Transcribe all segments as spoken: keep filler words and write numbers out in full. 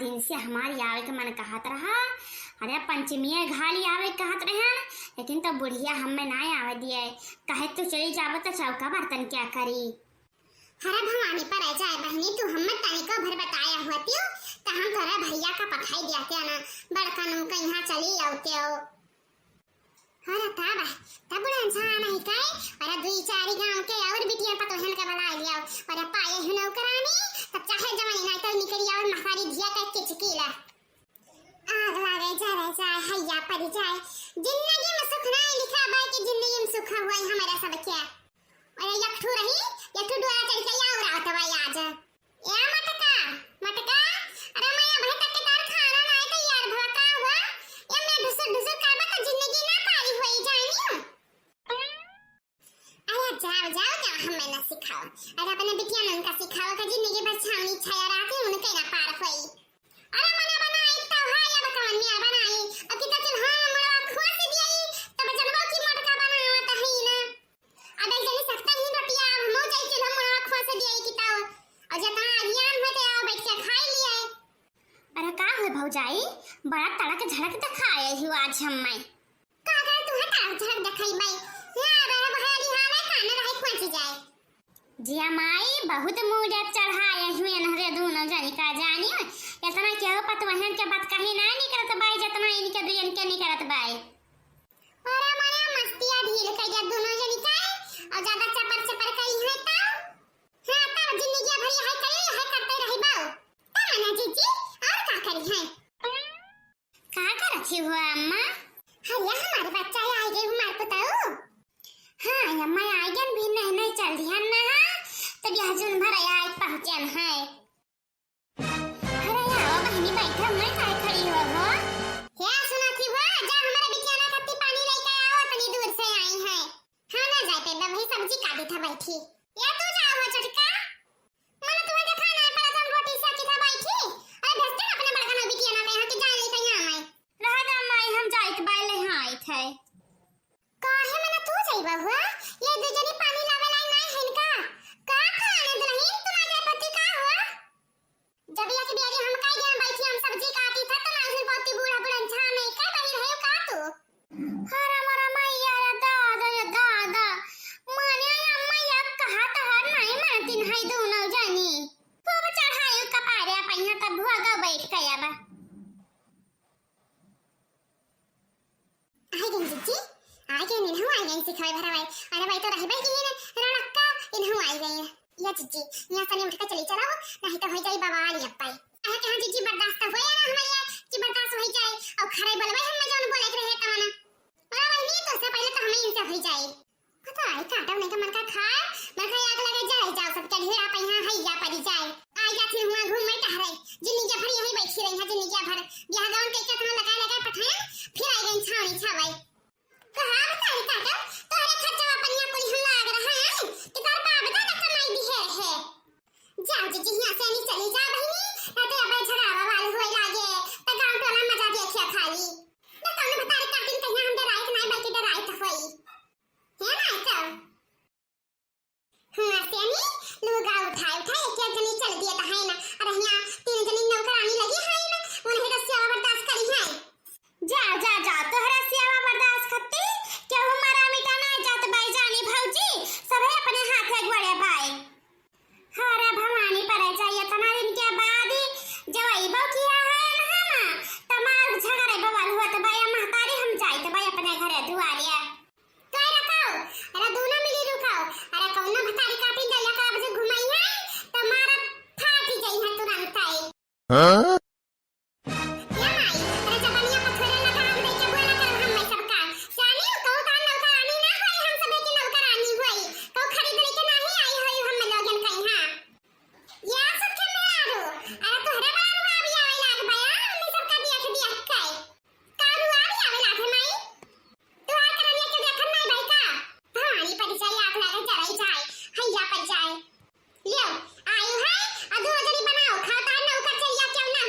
इनसे हमारी आवे के मन कहत रहा, अरे पंचमी घाली आवे कहत रहे, लेकिन तो बुढ़िया हमें ना आवे दिए, कहे तू चली जाबो तो चौका बर्तन क्या करी। अरे भवानी पर रह जाए बहनी, तू हमें तनिको भर बताया होतियो, तो हम तोरा भैया का पठाई दियाते ना, बड़का नू के यहाँ चली आवते हो। अरे तब, तब बुढ़न सा नहीं कहे, अरे दुई चारी गांव के और बिटिया पतोहन के बुला लिया, अरे पाए हूँ नौकरानी, तब चाहे जवानी नहीं तो निकली और महतारी धिया के किचकी ला। आग लागे जावे जाए, हैया परी जाए, जिंदगी में सुख नहीं लिखा बाई कि जिंदगी में सुख हुआ हमारा सब क्या। अरे एक ठू रही, एक ठू डोरा चढ़ के या उड़ावत बाई आज। ए मटका, मटका, अरे मैं अबहीं तक के तार खाना नाय तैयार भवा का हुआ? ए मैं ढुसुर ढुसुर करबा त जिंदगी ना पारी होई जानी। अरे जाओ, जाओ, जाओ, हमें ना सिखाओ। अरे अपने बिटिया नन का सिखाओ का जिंदगी भर छावनी छाया राती उनके ना पार होई। अरे मना बनाई तो हाय अब कवन में बनाई। अब कितना चूल्हा मड़वा खोस दिया तब जनबो की मटका बनावत है ना। अब एक जनी सकता ही रोटिया, अब हमहू जाई चूल्हा मुड़वा खोस दिया किताओ। और जितना अज्ञान होते आओ बैठ के खाई लिया। अरे का हो भौजाई, बड़ा तड़क झड़क दिखाए हो आज हम्मे। का करे तू है तड़क झड़क दिखाई बाई? यहाँ रहे बहारी हाल है, कान रहे खोंच जाए। जिया माई, बहुत मूड चढ़ाए हुए नहरे दोनों जनी का जानी। इतना केहू पतवहन के बात कहीं ना निकलत बाई, जितना इनके दुयन के निकलत बाई। अरे मने मस्तिया ढील कइले दोनों जनी का, और ज्यादा चपर चपर करी है तब। हाँ, तब जिंदगी भर यही करी, यही करते रही बाऊ। तब ना जीजी, और का करी है? का करत ही हो अम्मा? अरे हमारे बच्चा आ गए, हमार पुताऊ। हाँ अम्मा, आ गए भी नहीं, नहीं चल दिया ना, तब यह जून भर आए पहुँचन है। अरे आओ बहनी, बैठो, मैं काहे खड़ी हो हो? हे सुनत ही हो, जा हमारे बिटियाना खत्ती पानी लेके आओ, इतनी दूर से आई है। हाँ ना जाते बे, वही सब्जी काटी था बैठी। या तू जाओ हो छोटका। मने तुम्हें देखा ना पड़ा था, हम रोटी सेकी था बैठी। अरे भेजते ना अपने बड़का ना बिटियाना के यहाँ कि जाए लेके यहाँ आए। रहा दे माई, हम जाइत बाई ले हाँ आइत है। काहे मने तू जाइबा हुआ? ये दू जनी पानी लावे लाई नाय है इनका। का खाने दुल्हन तू ना जाए पति का हुआ? जब एक बेरी हम कई दिन बैठी, हम सब्जी काटी था, तो नाजुन पोती बूढ़ा बुढ़न छा नहीं, का बहिर है का तू? अरे मोरा मैया रे दादा, ये दादा, माने या मैया कहा तो हर नहीं मानती है दोनों जानी। खूब चढ़ाई कपारे अपन यहाँ तब भोगा बैठ गया बा। आई गई जीजी, आई गई, इन्हू आई गई सिखावे भरावे। अरे भाई तो रही भाई की ना रौनक्का, इन्हू आई गई। या जीजी, यहाँ से उठ के चली चलाओ, नहीं तो हो जाई बवाल यप्पा। अरे कहाँ जीजी बर्दाश्त तो होए ना हमारे यहाँ कि बर्दाश्त हो जाए, और खरे बोलबे हम में जौन बोले के रहे तमना। अरे वही नहीं तो से पहले तो हमें इनसे हो जाए। पता आई काटो नहीं का मन का खाए, मन का आग लगे जाए, जाओ सब चढ़िए आप यहाँ है या परी जाए। आई जाती हुआ घूम मैं टहरे, जिंदगी भर यहीं बैठी रही है, जिंदगी भर ब्याह गाउन के कितना लगा लगा पठाया, फिर आई गई छावनी छावाई। कहा बताई काटो, तोहरे खर्चा अपन यहाँ कुल हम लाग रहा है, कि तार बाप दादा कमाई भी है, है। जाओ जीजी, यहाँ से नहीं चली जा बहिनी, ना तो अब झगड़ावा वाल होए लागे, तो गांव टोला मजा देखिया खाली। ना कौन भतारी काटिन कहिया हम डराइत नाय, बल्कि डराइत होई। है ना तो? हाँ, से नहीं, लुगा उठाए, उठाए, एक एक जनी चल दिए तो है ना, और यहाँ तीन जनी नौकरानी लगी है ना, उन्हें रसिया बर्दाश्त करी है। जा, जा, जा, तोहरा सियावा बर्दाश्त खत्ती, केहू मारा मिटा ना जात बाई जानी भौजी, सभे अपने हाथे गोड़े बाई। अरे भवानी परे जाई, इतना दिन के बाद जब अइबो किया है ना, तमार झगड़े बवाल हुआ तो बाया महतारी हम जाई तो बाई अपने घरे दुआरिया। तो रखाओ, अरे दोनों मिली रुकाओ, अरे कौनो भतारी काटी गया का अब जो घुमाई है, तो मारा फाटी गई है तुरंत आई। हाँ? ए माई, अरे जबनिया पर थोड़े लगा हम देखे बोला कर हम मैं सबका। जानी कहूँ तार नौकरानी ना होई, हम सबे के नौकरानी होई। कहूँ खरीद लेके नाही आई होई हम लोगन कहीं, हाँ। या सुखे मेहरारू, अरे तोहरे बड़ा रुआ भी आवे लाग बया, हमने सबका देख देख के। का रुआ भी आवे लाग माई? तोहार करनिया के देखन नाही भाई का? भवानी पर जाई आग लागे जराई जाए, हैया पर जाए। लियो, आयु है, आ दोनों जनी बनाओ, खाओ तार नौकर चलिया क्यों ना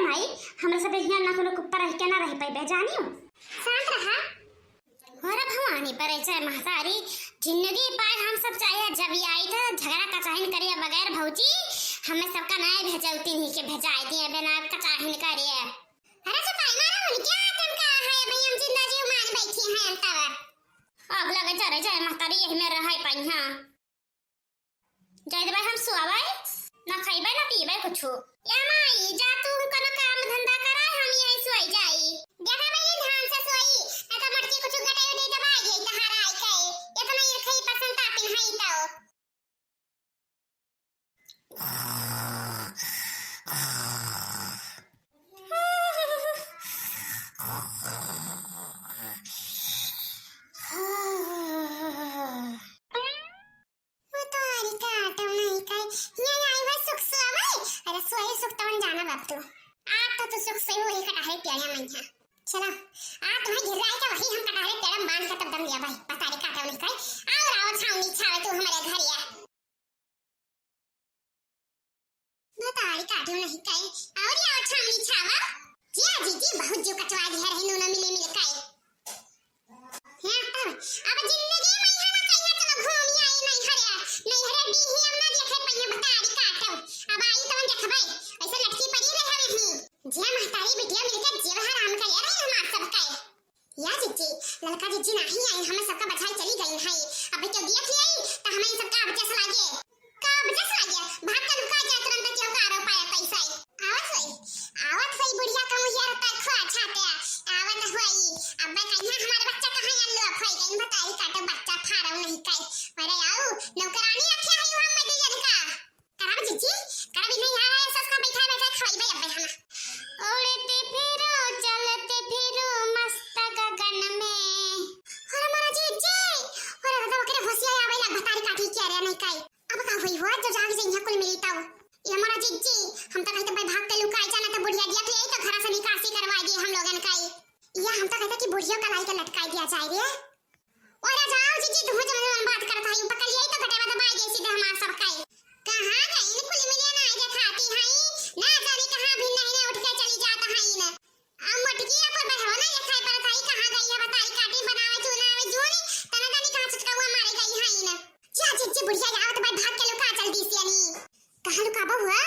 माई, हमरा सब हियाँ ना कोनो कुप्पा रह के ना रह पाइबे, जानियो। शांत रहा। हो रे भवानी, परे चाहे महतारी, जिंदगी पाए हम सब चाहे जब ये आई तो झगड़ा कचाहिन करिए बगैर भौजी, हमें सबका नए भेजौती नहीं के भेजाए दिए बिना कचाहिन करिए। अरे चुपाई मारो, उनके आतन का है भाई, हम जिंदा जी मान बैठी हैं हम तब। आग लगे चरे चाहे महतारी, यही में रह पाई हाँ। जाए देबै हम सुआबै, ना खइबै ना पीबै कुछु। ए माई, जा तू कोनो काम धंधा करा, हम यहीं सोई जाई। देखा बहिनी, ध्यान से सोई, ना तो मटकी कुछु गटाई उटाई दबाई जाई तहार आई के। इतना ये खई पसंद तापिन हई तो। वो तो आरी का आटम नहीं का, ये आई हुआ सुख सुआवे। अरे सोई सुख तवन जाना बाप तू। आप तो तू सुख से वही कटहरे पेड़े में है। चलो, आ तुम्हें गिर रहा है क्या, वही हम कटहरे पेड़ में बांध के तब दम दिया भाई। बतारी काटो नहीं का, आओ राव छावनी छावे तू हमारे घर या। बतारी काटो नहीं का, और आओ छावनी छावा। जिया जीजी बहुत जो कटवा दिया रही नूना मिले मिल का। हाँ, अब, अब जिंदगी में यहाँ ना कहीं तुम घूम आई नहीं हरे, नहीं हरे डी ही हम ना देखे पहिया बतारी काटो। अब आई तुम देखबे, ऐसे लटकी पड़ी रहे नहीं। जे महतारी बिटिया मिलके जीव हराम करे रही हमार सबके। या जिज्जी, ललका जिज्जी नाही आई, हमें सबका बचाई चली गई है। अब क्यों देख लिया तो हमें सबका अब जस लागे। कब जस लागे? भाग के लुका जा तुरंत, क्यों का आरोप आया पैसा है। आवत होई, आवत होई बुढ़िया का मुहिया रहता है खुआ छाते। आवत होई, अब मैं कहीं हमारे बच्चा कहाँ अल्लू अब होई गई, बताई काटो बच्चा फाड़ो नहीं काई। अरे आओ, नौकरानी रखे है हम मैं दियन का। करब जिज्जी, करब इन्हें यहाँ रहे, सस का बैठा बैठा खवाई भाई अब्बे हम। उड़ते फिरो, चलते फिरो मस्त गगन में। अरे मोरा जिज्जी, अरे दादा वकरे होशियार आवे ला बतारी काटी क्या रे नहीं काई। अब का हुई हुआ जब जाग जाइए कुल मिली तब। ये मोरा जिज्जी, हम तो कहते भाई भाग के लुकाई जाना तो बुढ़िया दिया तो यही तो घरा से निकासी करवा दी हम लोगन काई। या हम तो कहते कि बुढ़ियो का लाई के लटकाई दिया जाए रे। अरे जाओ जिज्जी, तुहू जवन जवन बात करत हई, पकड़ लियाई तो गटेवा दबाई दे सीधे हमार सब काई। कहाँ गई कुल मिलिया ना देखाती हई, ना जानी कहाँ भी नहीं, नहीं उठ के चली जात हई न। आ मोटकी अपन बहवा ना देखाई परत हई, कहाँ गई है बताई काटी बनावे चूना आवे जूनी, तना जानी कहाँ छुटकावा मारे गई हई न। जा जिज्जी बुढ़िया आवत बाई भाग के लुका जल्दी से अनी। कहाँ लुकाबो हुआ?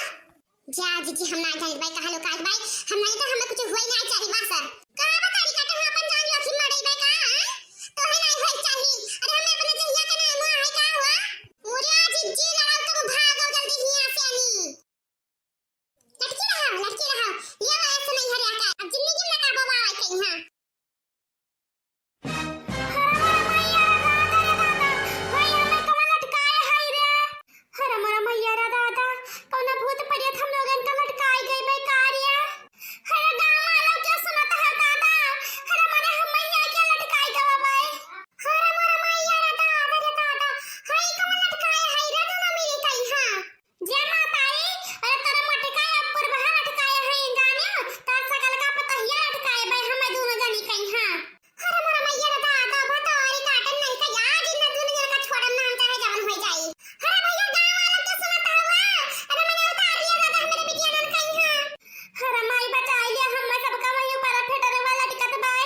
जा जिज्जी, हम ना जानित बाई, कहाँ लुकात बाई, हम नहीं तो हमें कुछ हुई ना चाही बा सर। का बतारी काटे हम अपन जान जोखिम में डई बाई का, हाँ? तोहे नहीं होई चाही। अरे हमें अपने जहिया के नाम है का हुआ? उरिया जिज्जी लड़ाओ तुम भागो जल्दी हिया से अनी। लटकी रहा, लटकी रहा। ये वाला से नहीं हरिया का। अब जिंदगी में ना काबू आवे कहीं हाँ। हरे मोरे मैया रे दादा रे दादा, भाई हमें कवन लटकाए हई रे? हरे मोरे मैया रे दादा, कौनो भूत प्रेत हम लोगन का लटकाए गए बे का रे? हरे गाँव वालों क्या सुनत है दादा? हरे मोरे हम मैया के लटकाए गवा बे। हरे मोरे मैया रे दादा रे दादा, हई कवन लटकाए हई रे दोनों मिली कहीं हाँ? जय मातारी, अरे तोरे मटका या पुरबहा लटकाए हैं जाने, तार सकल का पतहिया लटकाए बे हमें दोनों जनी कहीं हाँ। अरे मोरा मैया रे दादा, बतारी काटन नहीं का यार, जिन्ना दोनों जन का छोड़म ना हम चाहे जवन हो जाई। अरे भैया गाँव वाला तो सुनत हवा, अरे मने उतार लिया दादा हमारे बिटिया नन कहीं हाँ। अरे माई बचाई लिया हम सबका वही ऊपर फेटर वाला दिक्कत बाय।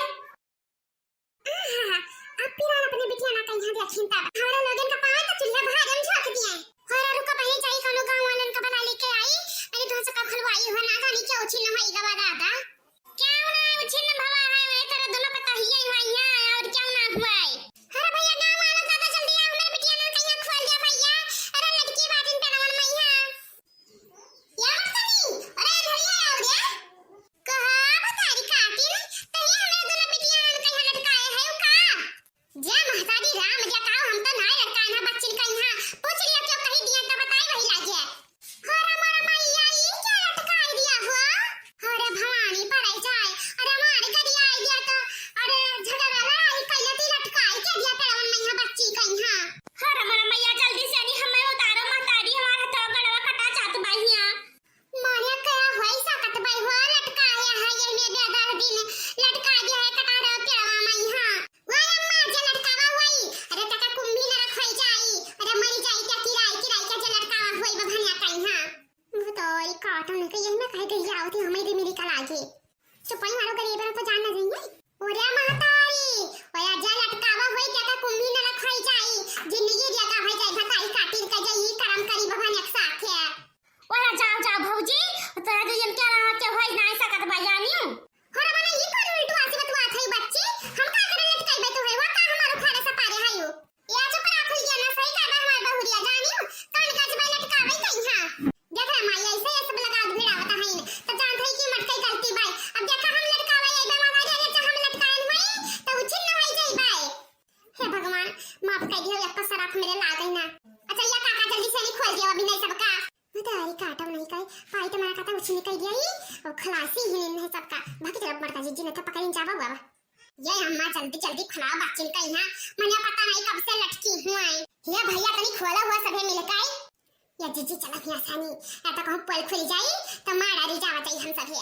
आहा, अब पिरान अपने बिटिया ना कहीं देखिन तब। हमरा लोगन का पावे तो चूल्हा भागम झोंक दिए। होरा रुका पहले जाई कोनो गाँव वालन का बला लेके आई। अरे तुम सबका खुलवाई हो ना जानी क्या उछिन होई गवा दादा। क्या ना उछिन भवा है, वही तरह दोनों पता ही है भाई है और क्या ना हुआ है। अरे भैया गाँव वालों का तो जल्दी आ, हमारे बिटिया ना कहीं खोल दिया भैया। अरे लड़की बात इन पे नमन मई है। या मस्तानी, अरे धरिया आओ रे। कहा बतारी काटिन, तहिया हमरा दोनों बिटिया नन कहीं लटकाए है उ का? जय महतारी राम, जय काओ, हम तो नाय लटकाए ना बच्चिन कहीं हाँ। पूछ लिया क्यों कहीं दिया तो बताई वही लागे। हो रे मोर मैया, ई क्या लटकाई दिया हो? अरे भवानी परे जाए, अरे मार करिया आई दिया तो, अरे झगड़ा लड़ाई कैले ती लटका काटन के यही में कहे गई आवती हमें दे मेरी कल आगे। चुपाई मारो गरीब तो जान ना जाइए। ओरे महतारी, ओया जा लटकावा होई, क्या का कुम्भी न रखाई जाई। जिंदगी जगह होई जाई, भताई काटिल के जाई, ई करम करी भगवान एक साथे। ओरे जाओ, जाओ भौजी, तोरा जो यम क्या रहा के होई ना सकत बा जानियो। हो रे मने ई कौन उल्टू आसी बतुआ थई बच्ची? हम का करे लटकाई बे तू है, वा का हमारो खारे से पारे हायो। या चुप रहा फुलगिया ना, सही कहबे हमार बहुरिया जानियो, कौन गजबे लटकावे कहीं हाँ। देख रे माई, ऐसे ये सब लगा भिड़ावत हईन, तो जानत हई कि मटकई गलती बाई। अब देखा हम लटकावे अइबे मामा रे, अगर हम लटकाएन होई, तो उछिन न होई जाई बाई। हे भगवान, माफ कर दियो, एक तो सराप मेरे लागे ना। अच्छा, या काका जल्दी से नहीं खोल दियो अभी नहीं सबका। मतारी काटो नहीं कहे, पाई तो मारा काटा उछिन कर दिया ही, और खलासी ही नहीं है सबका। बाकी तरफ मटका जी, जी नहीं तो पकड़िन जावा बाबा। ये अम्मा जल्दी जल्दी खुलाओ बच्चिन का यहाँ, मने पता नहीं कब से लटकी हुआ है। ये भैया तनी खोला हुआ सभे मिलकर। या जीजी चला हियाँ सानी, या तो कहूँ पोल खुल जाई, तो मारा री जावा जाई हम सभे।